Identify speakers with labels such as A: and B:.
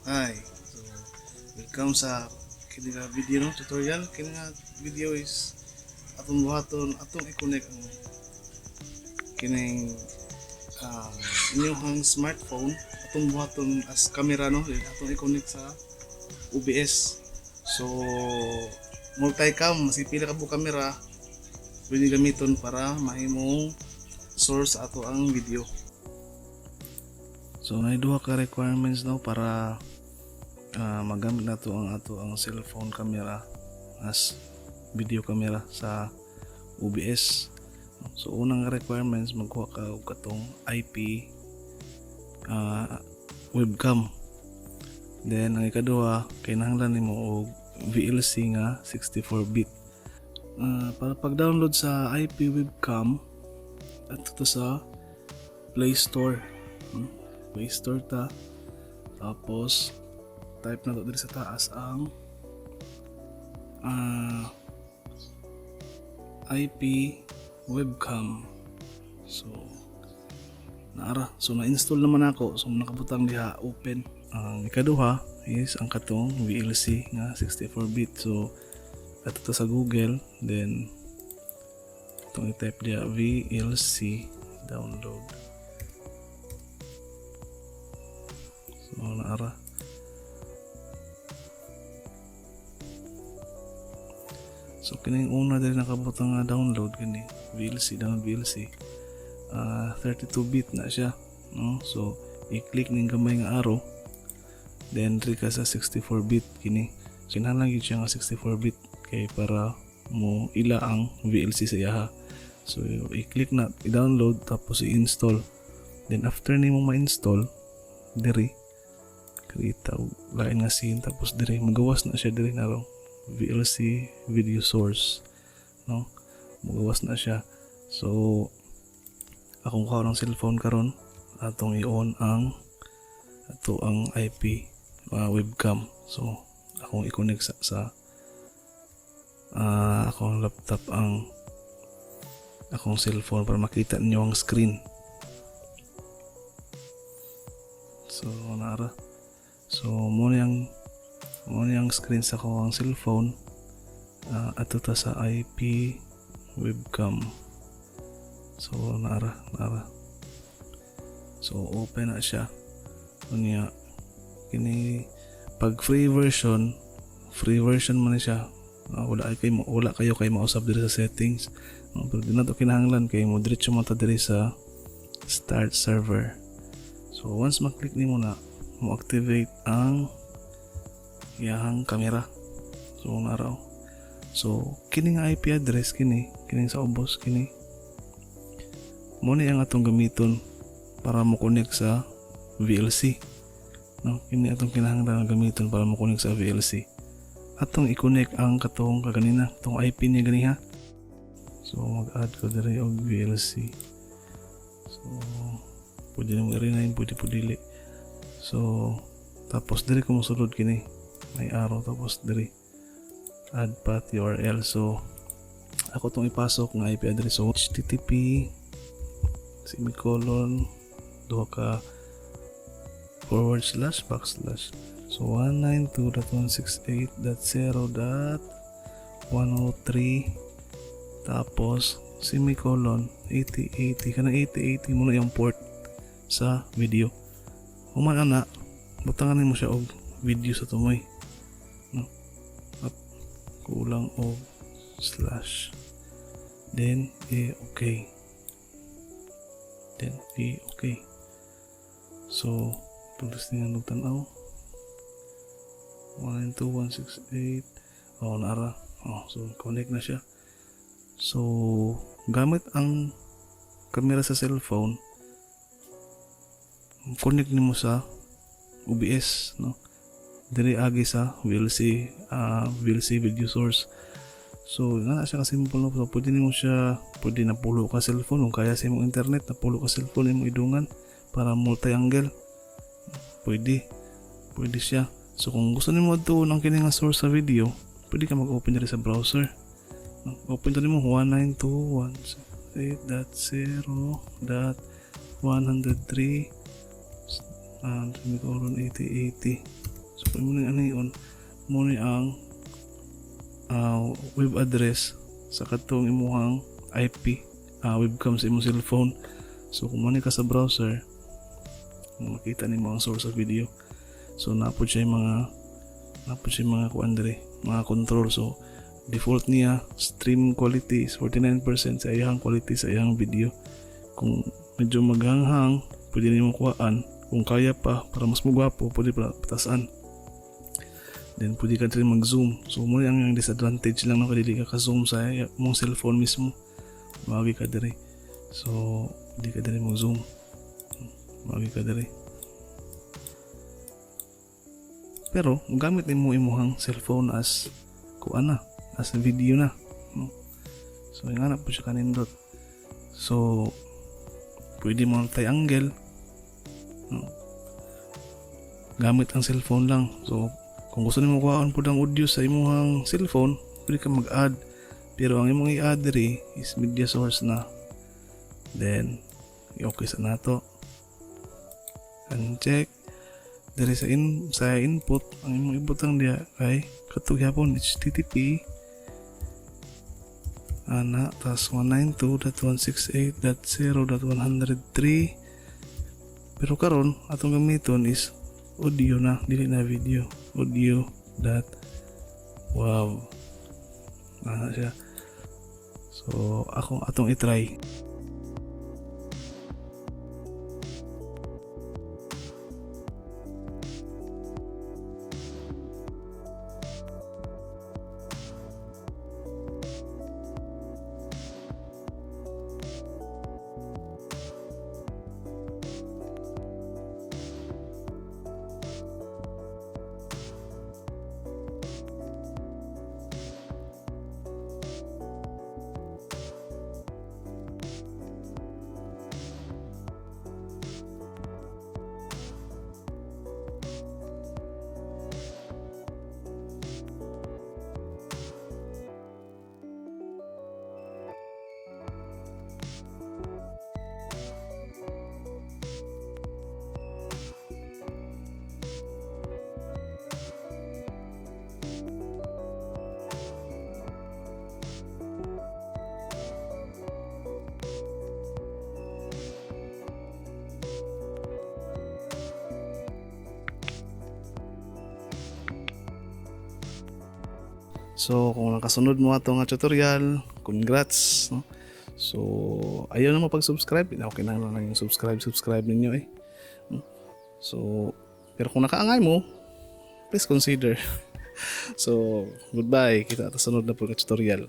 A: Hi. So, welcome sa kini nga video, no, tutorial. Kini nga video is atong buhaton, atong i-connect ang kining inyong smartphone, atong buhaton as camera, no, then atong i-connect sa OBS. So, multicam, maski pila ka buok camera pwede gamiton para mahimong source ato ang video. So, naay duha ka requirements, no, para magamit nato ang ato ang cellphone camera as video camera sa OBS. So unang requirements, magkuha ka og katong IP webcam. Then ang ikaduha, kinahanglan nimo og VLC nga 64 bit. Para pag-download sa IP webcam, adto ta sa Play Store. Play Store ta. Tapos type na to diri sa taas ang IP webcam. So naara. So na-install naman ako. So nakabutang diha, open. Ang ikaduha is ang katong VLC nga 64 bit. So adto ta sa Google, then itong i-type diha, VLC download. So naara. So kining una diri nakabutang nga download kini VLC, download VLC, 32 bit na siya, no? So i-click ning gamay nga arrow, then diri ka sa 64 bit kini. Kinahanglan gyud siya nga 64 bit kay para mo ila ang VLC sa iyaha. So i-click na, i-download, tapos i-install. Then after nimo ma-install, diri create og lain nga scene, tapos diri magawas na siya diri na raw VLC video source, no, magawas na siya. So akong kuha ng cellphone karon, atong i-on ang ato ang IP webcam. So akong i-connect sa akong laptop ang akong cellphone para makita ninyo ang screen. So naara. So mo na yung screen sa ako ang cellphone. Ato ta sa IP webcam. So naara, naara. So open na siya. Unya kini pag free version, free version man ni siya. Wala kayo kay mausab diri sa settings. No, pero di na to kinahanglan kay mo diretso man ta diri sa start server. So once ma-click nimo na, mo activate ang iyahang camera. So naraw. So kini nga IP address kini, kini sa ubos kini. Mo ni ang atong gamiton para mo connect sa VLC. No, kini atong kinahanglan nga gamiton para mo connect sa VLC. Atong i-connect ang katong kaganina, katong IP niya ganiha. So mag-add ko diri og VLC. So pwede na mo i-rename, pwede po dili. So tapos diri ko mosulod kini. May arrow, tapos diri add path URL. So ako tong ipasok nga IP address. So HTTP semicolon duha ka forward slash backslash. So 192.168.0.103, tapos semicolon 8080, kanang 8080 mo na yung port sa video. Human ana, butangan nimo siya og video sa tumoy, no, up, kulang og slash, then i okay, then i okay. So tulos niya og tan-aw, 192.168, oh, naara. Oh, so connect na siya. So gamit ang kamera sa cellphone, connect nimo sa OBS, no, diri agi sa VLC, VLC video source. So nga na siya ka simple, no? So pwede nimo siya, pwede na pulo ka cellphone kung kaya sa imong internet, na pulo ka cellphone imong idungan para multi-angle. Pwede, pwede siya. So kung gusto nimo adtuon ang kini nga source sa video, pwede ka mag-open diri sa browser. Open to nimo 192.168.0.103 semicolon 8080. Kung imo ning anion, mo ni ang web address sa katong imuhang IP webcam sa imong cellphone. So kung mo ka sa browser, makita nimo ang source of video. So naa pod siya yung mga kuan diri, mga control. So default niya, stream quality is 49% sa iyang quality sa iyang video. Kung medyo maghanghang, pwede nimo kuhaan. Kung kaya pa, para mas mugwapo, pwede pa patasan. Then pwede ka rin mag-zoom. So mo ang disadvantage lang, no, kay dili ka ka-zoom sa imong cellphone mismo. Maagi ka diri. So di ka diri mag-zoom. Maagi ka diri. Pero gamit nimo imuhang cellphone as kuan na, as video na, no? So ingana po siya kanindot. So pwede mo multi-angle, no? Gamit ang cellphone lang. So kung gusto nimo kuhaon pud ang audio sa imuhang cellphone, pwede ka mag-add. Pero ang imong i-add diri is media source na. Then i-okay sa nato. And check diri sa input, ang imong ibutang diya kay kato gyapon, HTTP ana, tas 192.168.0.103. Pero karon atong gamiton is audio na, dili na video, audio.wav ana siya. So akong atong i-try. So kung nakasunod mo ato nga tutorial, congrats, no? So ayaw na mo pag-subscribe, okay na lang yung subscribe subscribe ninyo eh. No? So pero kung nakaangay mo, please consider. So goodbye, kita sa sunod na po nga tutorial.